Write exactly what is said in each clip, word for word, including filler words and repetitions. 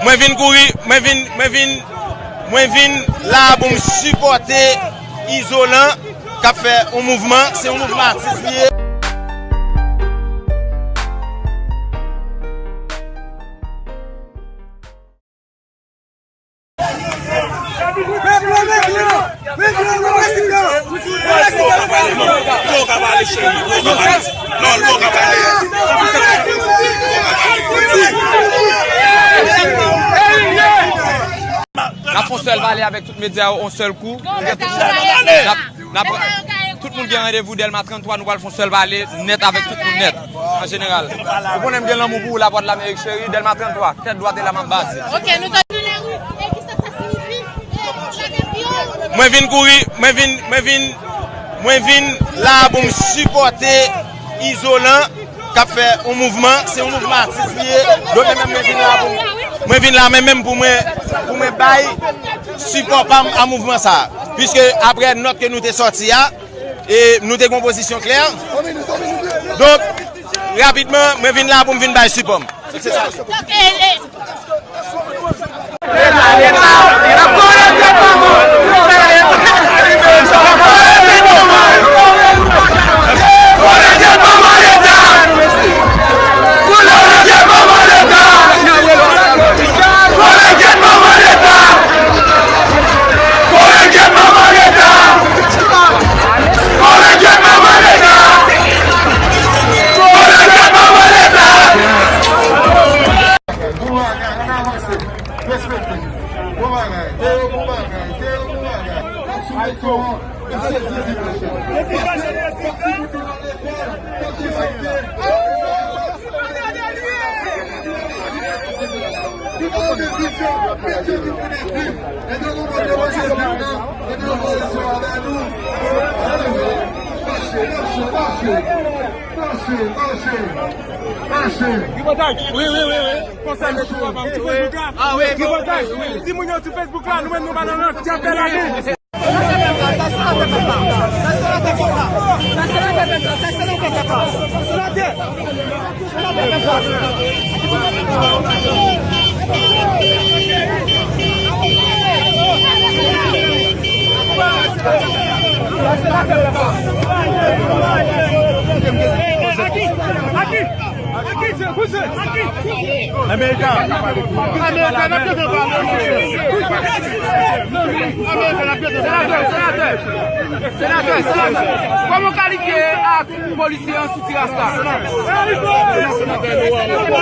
Mwen vin kouri, mwen vin, mwen vin, mwen vin la pou m sipòte Izolan k ap fè yon mouvman, se yon mouvman atis li ye. N ap fè yon sèl pale avèk tout medya yo, yon sèl kou. N ap, n ap, tout moun gen randevou Dèlma trannntwa, nou pral fè yon sèl pale nèt avèk tout moun nèt, an jeneral. Ou konnen m gen lanmou pou ou, Lavwadlamerik cheri, Dèlma trannntwa, tèt dwat e la m ap baze. Ok, nou ta- Mwen vin kouri, mwen vin, mwen vin, mwen vin la pou m sipòte Izolan k ap fè yon mouvman, se yon mouvman atis li ye. Donk mwen menm mwen vin la pou m, mwen vin la mwen menm pou mwen, pou mwen bay sipò pa m a mouvman sa a. Piske aprè nòt ke nou te sòti a, e nou te gen yon pozisyon klè. Donk, rapidman, mwen vin la pou m vin bay sipò m. Se sa. Bon bagay, ann avanse. Respekte. Bon bagay. Teo, bon bagay. Teo, bon bagay. Sou mouton an, mesye Didi, mesye. Pase, pase mouton nan lekòl, pase mouton. Li pa gen vizyon, mesye ki pou di. Epi nou mande Bondye vin nan, epi nou mande sou avè nou. Mache, mache, mache. Mache, mache, mache. Wi, wi, wi, wi. Konsèy mèt ou ap sou Facebook la. Ah wi, wi, wi. Timoun yo sou Facebook la, nou menm nou pa nan nan. Dyab bèl ane. Amerika, Amerika, n ap tande w pale. Amerika, n ap tande w pale. Senatè, senatè, senatè, senatè, kòman w kalifye ak polisye an sou ti rasta? Senatè, senatè, senatè.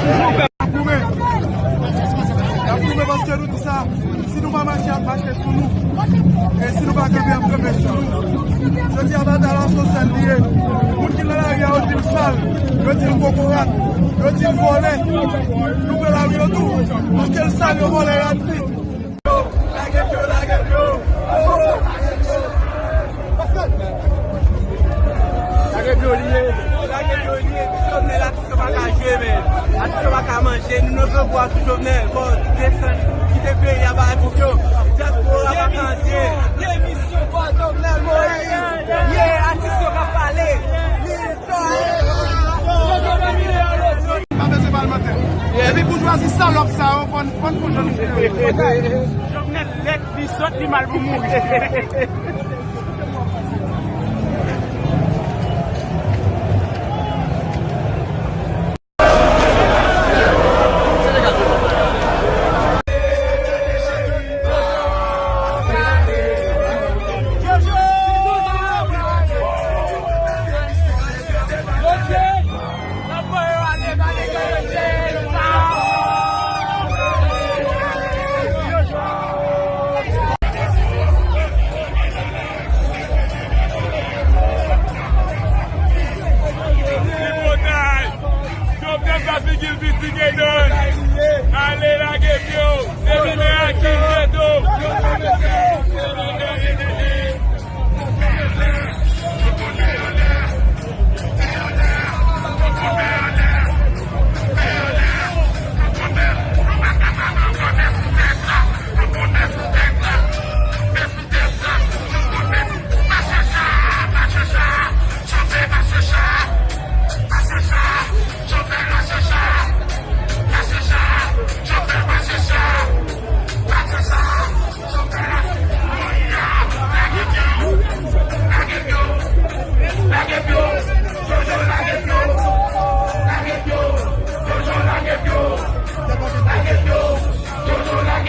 N ap goumen. N ap goumen paske nou di sa. Si nou pa mache, y ap mache sou nou. E si nou pa kanpe, y ap kanpe sou nou. Jodi a, batay la se yon sèl li ye. Moun ki nan lari a, yo di l sal, yo di l kokorat, yo di l vòlè. Nou pran lari yo tou, paske l sal, yo vòlè, y ap di. Lage pye w, lage pye w. Lage pye w li ye. Lage pye w li ye. Jovenel, atis yo pa ka jwe, men. Atis yo pa ka manje. Nou nan gran bwa sou Jovenel. Fò desann, kite peyi a bay pou yo. Dyaspora pa ka antre. Demisyon pa Jovenel Moïse. Ye, atis yo ka pale. Ministè. Pa bezwen palmantè. Epi boujwazi salòp sa yo, fò n, fò n konn jan nou fè yo. Li sòt, li mal pou mouri. Tripotay! Jovenel pa figi l piti ke dòl. Ale lage pye w. Se jounen a ki jete w.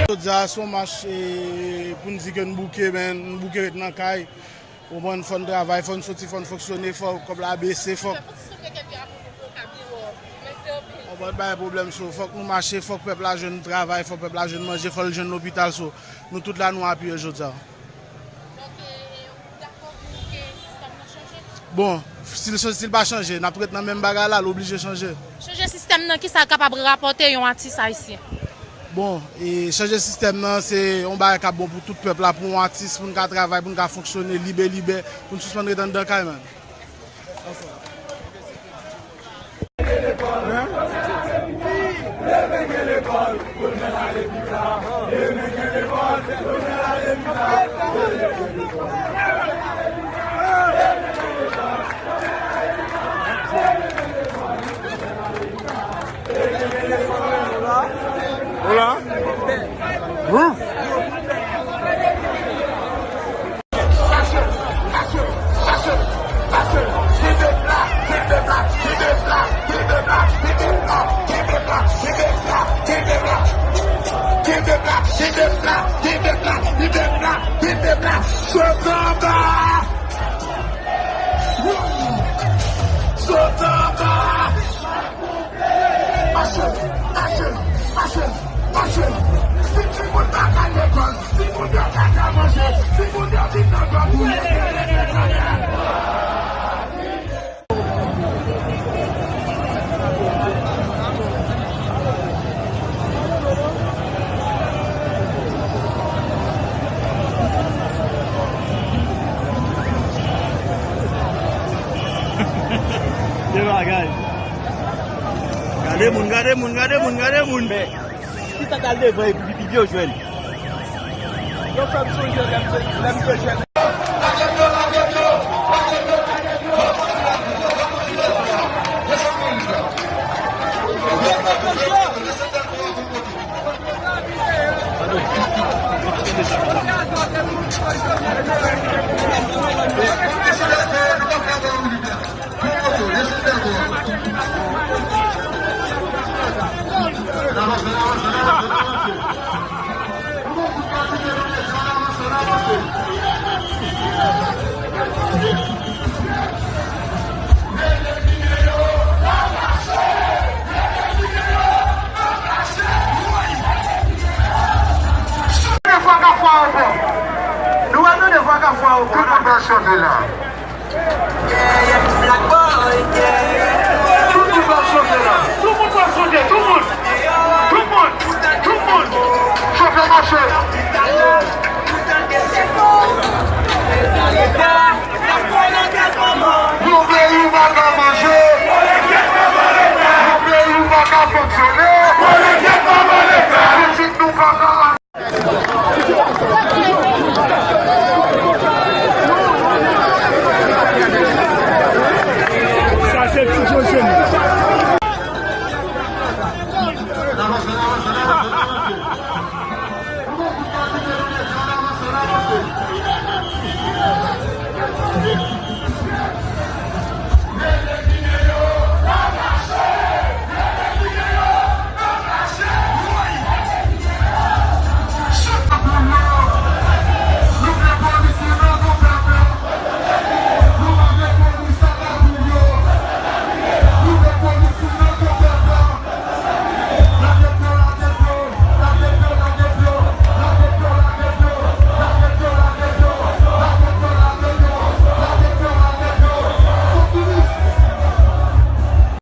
Jodi a se yon mach, e, pou n di ke n bouke, men n bouke ret nan kay. Ou konprann, fò n travay, fò n soti, fò n fonksyone, fò kòb la bese, fò. Ou konprann, bay pwoblèm, so, fòk nou mache, fòk pèp la jwenn travay, fòk pèp la jwenn manje, fò l jwenn lopital, so, nou tout la nou apiye jodi a. Bon, si l, si l pa chanje, n ap ret nan menm bagay la, l oblije chanje. Chanje sistèm nan, kisa l kapab rapòte yon atis ayisyen? Bon, e chanje sistèm nan, se yon bagay k ap bon pou tout pèp la, pou yon atis, pou n ka travay, pou n ka fonksyone libè, libè, pou n sispann ret anndan kay, man. Hola. Roof. Kenbe bla, kenbe bla, kenbe bla, kenbe bla, kenbe bla, kenbe bla, kenbe bla. Sot anba! Sot anba! Mache, mache, mache, mache. Si timoun pa ka lekòl, timoun yo pa ka manje, timoun yo vin nan gang, ou leve, leve, leve. De bagay. Gade moun, gade moun, gade moun, gade moun. Men, si sa t al devan epi pipi yo jwenn. Yo fè m sonje lè m te, lè m te jèn. Nou wè nou de vwa ka fwa yo. Tout moun pral chante la. Tout moun pral chante la. Tout moun pral chante, tout moun. Tout moun, tout moun. Chante, mache.